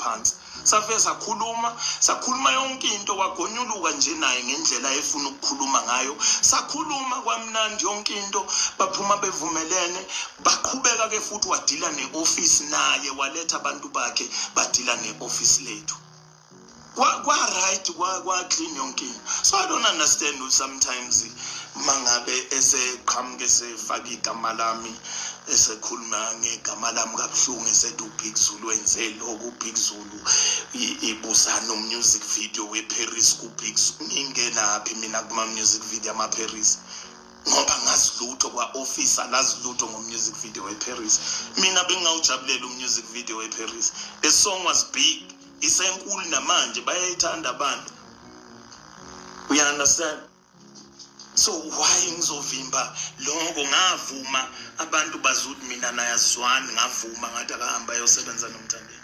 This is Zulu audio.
phansi, safike sakhuluma, sakhuluma yonke into, wagonyuluka nje naye ngendlela efuna ukukhuluma ngayo. Sakhuluma kwamnandi yonke into, baphuma bevumelene, baqhubeka ke futhi wadila ne-office naye, waletha abantu bakhe, badila ne-office lethu, kwa right, kwa clean yonke into. So I don't understand ukuthi sometimes mangabe eseqhamuke esefaka igama lami, esekhuluma ngegama lami kabuhlungu, esethi uBig Zulu wenze lokhu, uBig Zulu ibusana music video weParis kuBig Zulu. Ngingenaphi mina kuma music video ama-Paris? Ngoba ngazi lutho, kwa-office alazi lutho ngo-music video weParis. Mina bengingawujabulela u-music video weParis. The song was big, isenkulu namanje, bayayithanda abantu, we understand. So why ngizovimba lokho? Ngavuma, abantu bazi ukuthi mina naye asizwani. Ngavuma, ngathi akahamba ayosebenza noMthandeni.